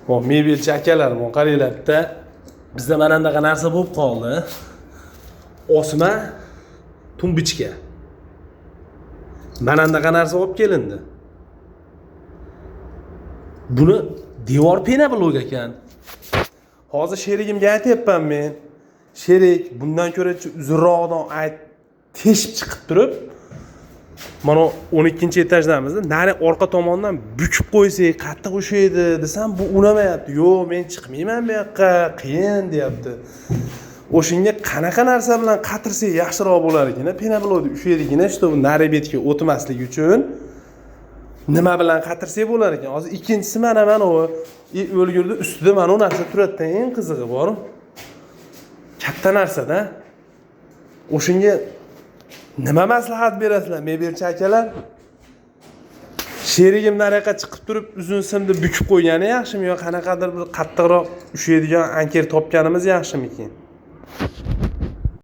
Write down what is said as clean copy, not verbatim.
Mebelchi akalar, mana qaranglar, bitta bizda mana bunaqa narsa bo'lib qoldi. Osma tumbichka. Mana bunaqa narsa olib kelindi. Buni devor пеноблок ekan. Hozir sherigimga aytyapman men. Sherik, bundan ko'ra uzunrog'idan ayt, teshib chiqib turib, mana 12 etajdamiz, nari orqa tomondan bukib qo'ysak qattiq ushlaydi desam, bu unamayapti. Yo'q, men chiqmayman bu yoqqa, qiyin deyapti. O'shanga qanaqa narsa bilan qatirsak yaxshiroq bo'lar ekan, пеноблок ni ushlaydigina, чтобы nari betga o'tmasligi uchun nima bilan qatirsak bo'lar ekan? Hozir ikkinchisi mana u o'lgurdi, ustida mana u narsa turadida. Eng qizig'i bor, katta narsada. O'shanga nima maslahat berasizlar, mebelchi akalar? Sherigim nariyoqqa chiqib turib uzun simni bukib qo'ygani yaxshimi yo qanaqadir bir qattiqroq ushlaydigan anker topganimiz yaxshimikin?